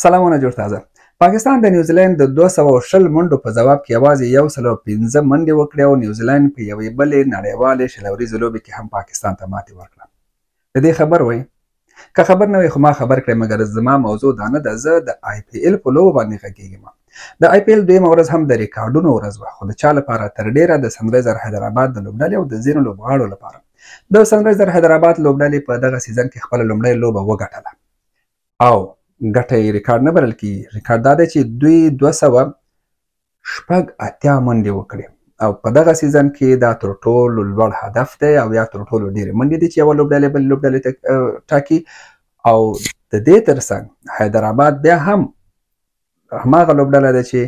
سلامونه جوړ تازه. پاکستان د نیوزیلند د 220 منډو په ځواب کې یوازې 105 منډې وکړې او نیوزیلند په یوې بلې نړیوالې 20 اوریزې لوبې کې هم پاکستان ته ماتې ورکړه. د دې خبر وای که خبر نه وي خو ما خبر کړی، مګر زما موضوع دا نه ده. زه د آی پي ایل په لوبو باندې غږېږم. د آی پي ایل دویمه ورځ هم د ریکارډونو ورځ وه، خو د چا لپاره تر ډېره د سنرایزر حیدرآباد د لوبډلې او د ځینو لوبغاړو لپاره. د سنرایزر حیدرآباد لوبډلې په دغه سیزن کې خپله لومړۍ لوبه وګټله او ګټه یې ریکارډ نه بلل کېږي. ریکارډ دا دی چې دوی 286 منډې وکړې او په دغه سیزن کې دا تر ټولو لوړ هدف دی او یا تر ټولو ډېرې منډې دي چې یوه لوبډلې بلې لوبډلې ته ټاکي. او د دې ترڅنګ حیدرآباد بیا هم هماغه لوبډله ده چې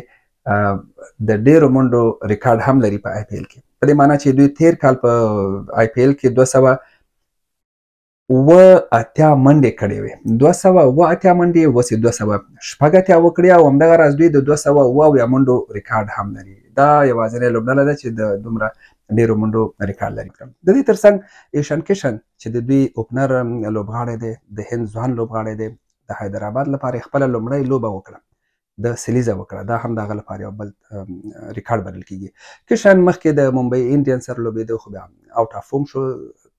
د ډېرو منډو ریکارډ هم لري په آی پي ایل کې. په دې معنی چې دوی تېر کال په آی پي ایل کې 287 منډې کړې وې، 287 منډې اوس یې 286 وکړې او همدغه راز دوی د 277 منډو ریکارډ هم لري. دا یوازینۍ لوبډله ده چې د دومره ډېرو منډو ریکارډ لري. د دې ترڅنګ ایشان کشن چې د دوی اوپنر لوبغاړی دی، د هند ځوان لوبغاړی دی، د حیدرآباد لپاره یې خپله لومړۍ لوبه وکړه، د سلیزه وکړه. دا هم د هغه لپاره یو بل ریکارډ بلل کېږي. کشن مخکې د ممبئی انډین سره لوبېده، خو بیا اوټ آف فارم شو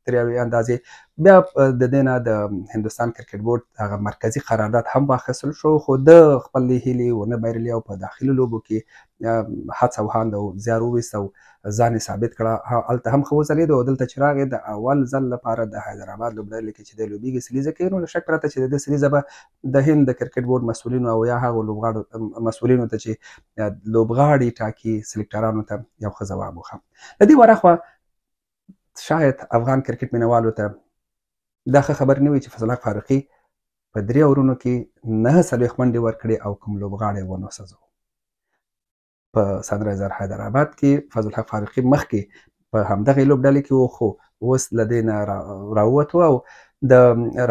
تر یوې اندازې. بیا د دې نه د هندوستان کرکټ بورډ هغه مرکزي قرارداد هم واخیستل شو، خو ده خپلې هیلې ونه بایللې او په داخلي لوبو کې هڅه او هاند او زیار وویست او ځان یې ثابت کړه. هلته هم ښه وځلېد او دلته چې راغی د اول ځل لپاره د حیدرآباد لوبډلې کې چې دی لوبېږي سلیزه کوي، نو له شک پرته چې د ده سلیزه به د هند د کرکټ بورډ مسؤلینو او یا هغو لوبغاړو مسؤلینو ته چې لوبغاړي ټاکي سلیکټرانو ته یو ښه ځواب وښه. له دې ورخوا شاید افغان کرکټ مینوالو ته دا ښه خبر نه وي چې فضل حق فاروقي په 3 اورونو کې 49 منډې ورکړې او کوم لوبغاړی ونه سوځو. په سنرایزر حیدرآباد کې فضل حق فاروقي مخکې په همدغې لوبډلې کې و، خو اوس له دې نه راووتو او د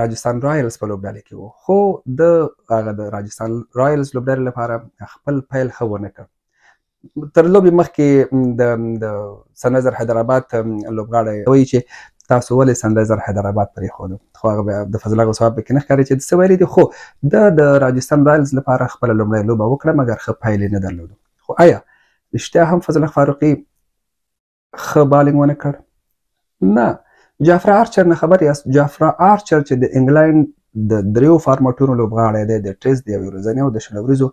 راجستان رایلز په لوبډلې کې و، خو د هغه د راجستان رایلز لوبډلې لپاره خپل پیل ښه ونه کړ. تر لوبې مخکې د سنرایزر حیدرآباد لوبغاړی وایي چې تاسو ولې سنرایزر حیدرآباد پرېښودو، خو هغه بیا د فضل حق ځواب پکې نه ښکاري چې څه ویلي دي. خو ده د راجستان رایلز لپاره خپله لومړۍ لوبه وکړه، مګر ښه پیل یې نه درلودو. خو آیا رښتیا هم فضل حق فاروقي ښه بالینګ ونه کړ؟ نه. جافرا آرچر نه خبر یاست؟ جافرا آرچر چې د انګلند د 3 فارمټونو لوبغاړی دی، د ټیسټ، د یوې ورځنۍ او د 20 اوریزو،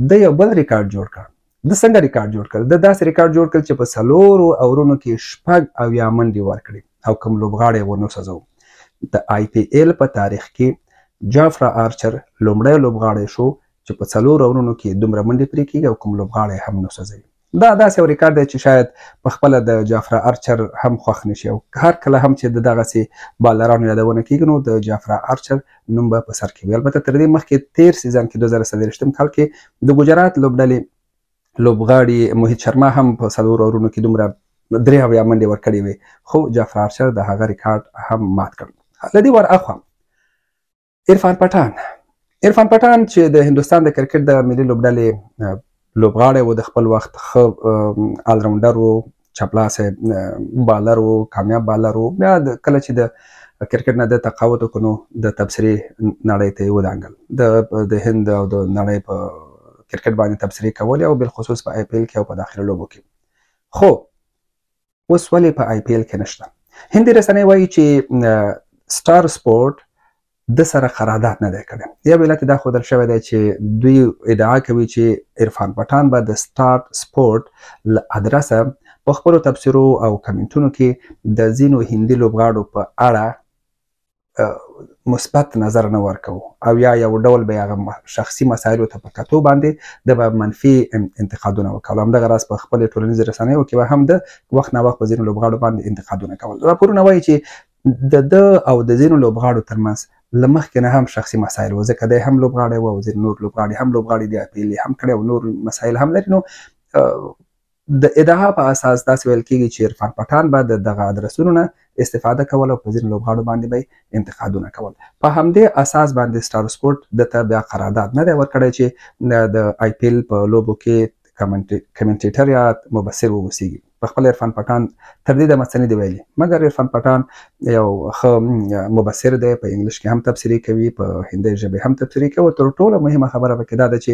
ده یو بل ریکارډ جوړ کړ. ده څنګه ریکارډ جوړ کړ؟ ده داسې ریکارډ جوړ کړ چې په 4 اورونو کې 76 منډې ورکړې او کوم لوبغاړی ونه سوځو. د آی پي ایل په تاریخ کې جافرا آرچر لومړی لوبغاړی شو چې په 4 اورونو کې دومره منډې پرې کېږي او کوم لوبغاړی هم نه سوځوي. دا داسې یو ریکارډ دی چې شاید په خپله د جافرا آرچر هم خوښ نه شي او هر کله هم چې د دغسې بالرانو یادونه کېږي نو د جافرا آرچر نوم به په سر کې وي. البته تر دې مخکې تېر سیزن کې 2023 کال کې د ګجرات لوبډلې لوبغاړي موهیت شرما هم په 4 اورونو کې دومره 73 منډې ورکړې وې، خو جافرا آرچر د هغه ریکارډ هم مات کړ. له دې ور اخوا عرفان پټان، عرفان پټان چې د هندوستان د کرکټ د ملي لوبډلې لوبغاړی و، د خپل وخت ښه الراونډر و، چپلاسی بالر و، کامیاب بالر و. بیا کله چې د کرکټ نه د تقاعد وکړو نو د تبصرې نړۍ ته یې ودانګل، د هند او د نړۍ په کرکټ باندې تبصرې کولې او بالخصوص په آی پي ایل کې او په داخلي لوبو کې. خو اوس ولې په آی پي ایل کې نشته؟ هندي رسنۍ وایي چې سټار سپورټ د سره قرارداد نه دی کړی. یو علت دا ښودل شوی دی چې دوی ادعا کوي چې عرفان پټان به د سټار سپورټ له ادرسه په خپلو تبصرو او کمنټونو کې د ځینو هندي لوبغاړو په اړه مثبت نظر نه ورکوو او یا یو ډول به هغه شخصي مسایلو ته په کتو باندې د به منفي انتقادونه وکول. همدغه راز په خپلې ټولنیزې رسنیو کې به هم د وخت نا وخت په ځینو لوبغاړو باندې انتقادونه کول. راپورونه وایي چې د ده او د ځینو لوبغاړو ترمنځ له مخکې نه هم شخصي مسایل و، ځکه دی هم لوبغاړی و او ځینې نور لوبغاړي هم لوبغاړي دي، آی پي ایل یې هم کړی او نور مسایل هم لري. نو د ادعا په اساس داسې ویل کېږي چې عرفان پټان به د دغه ادرسونو نه استفاده کول او په ځینو لوبغاړو باندې به یې انتقادونه کول. په همدې اساس باندې سټار سپورټ ده ته بیا قرارداد نه دی ورکړی چې د آی پي ایل په لوبو کې کمنټیټر یا مبصر واوسېږي. په خپل عرفان پټان تر دې دمه څه نه دي ویلي، مګر عرفان پټان یو ښه مبصر دی، په انګلیش کې هم تبصرې کوي، په هندۍ ژبې هم تبصرې کوي. تر ټولو مهمه خبره پکې دا ده چې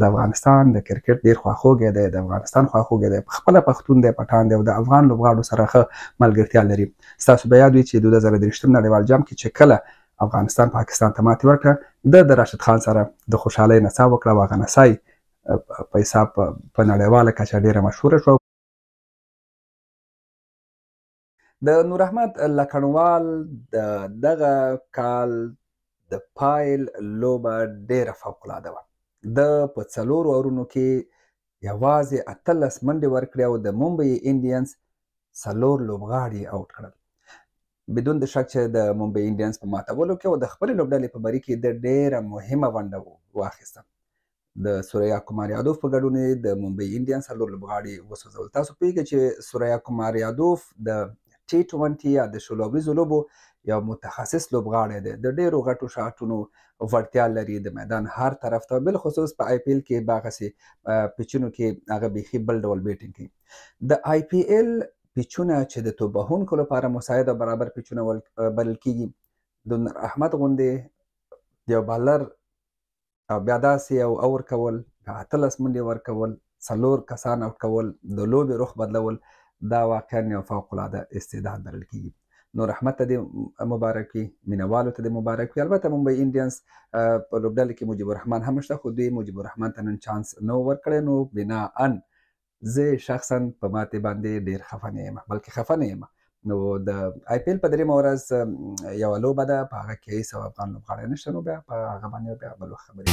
د افغانستان د کرکټ ډېر خواخوږی دی، د افغانستان خواخوږی دی، په خپله پښتون دی، پټان دی او د افغان لوبغاړو سره ښه ملګرتیا لري. ستاسو به یاد وي چې 2023 نړیوال جام کې چې کله افغانستان پاکستان ته ماتې ورکړه، ده د راشد خان سره د خوشحالۍ نڅا وکړه او هغه نڅا یې په حساب په نړیواله کچه ډېره مشهوره شوه. د نور احمد لکڼوال د دغه کال د پایل لوبه ډېره فوق العاده وه. ده په 4 اورونو کې یوازې 18 منډې ورکړې او د ممبئی انډینز 4 لوبغاړي یې اوټ کړل. بدون د شک چې د ممبئی انډینز په ماتولو کې او د خپلې لوبډلې په بري کې ده ډېره مهمه ونډه واخیسته. د سوریا کمار یادوف په ګډون یې د ممبئی انډینز 4 لوبغاړي وسوځول. تاسو پوهېږئ چې سوریا کمار یادوف د ټي 20 یا د 20 اوریزو لوبو یو متخصص لوبغاړی دی، د ډېرو غټو شاټونو وړتیا لري، د میدان هر طرف ته، بالخصوص په آی پي ایل کې باغسې پیچونو کې هغه بیخي بل ډول بیټینګ کوي. د آی پي ایل پیچونه چې د توپ وهونکو لپاره مساعد او برابر پیچونه بلل کېږي، د نور احمد غوندې یو بالر او بیا داسې یو اور کول، 18 منډې ورکول، 4 کسان اوټ کول، د لوبې رخ بدلول، دا واقعا یو فوق العاده استعداد بلل کېږي. نور احمد ته دې مبارک وي، مینهوالو ته دې مبارک وي. البته ممبئی انډینز په لوبډلې کې مجیب الرحمن هم شته، خو دوی مجیب الرحمن ته نن چانس نه ورکړی، نو بنا ان زه شخصا په ماتې باندې ډېر خفه نه یم، بلکې خفه نه یم. نو د آی پي ایل په درېیمه ورځ یوه لوبه ده، په هغه کې هېڅ یو افغان لوبغاړی نشته، نو بیا په هغه باندې بیا بل وخت خبرې.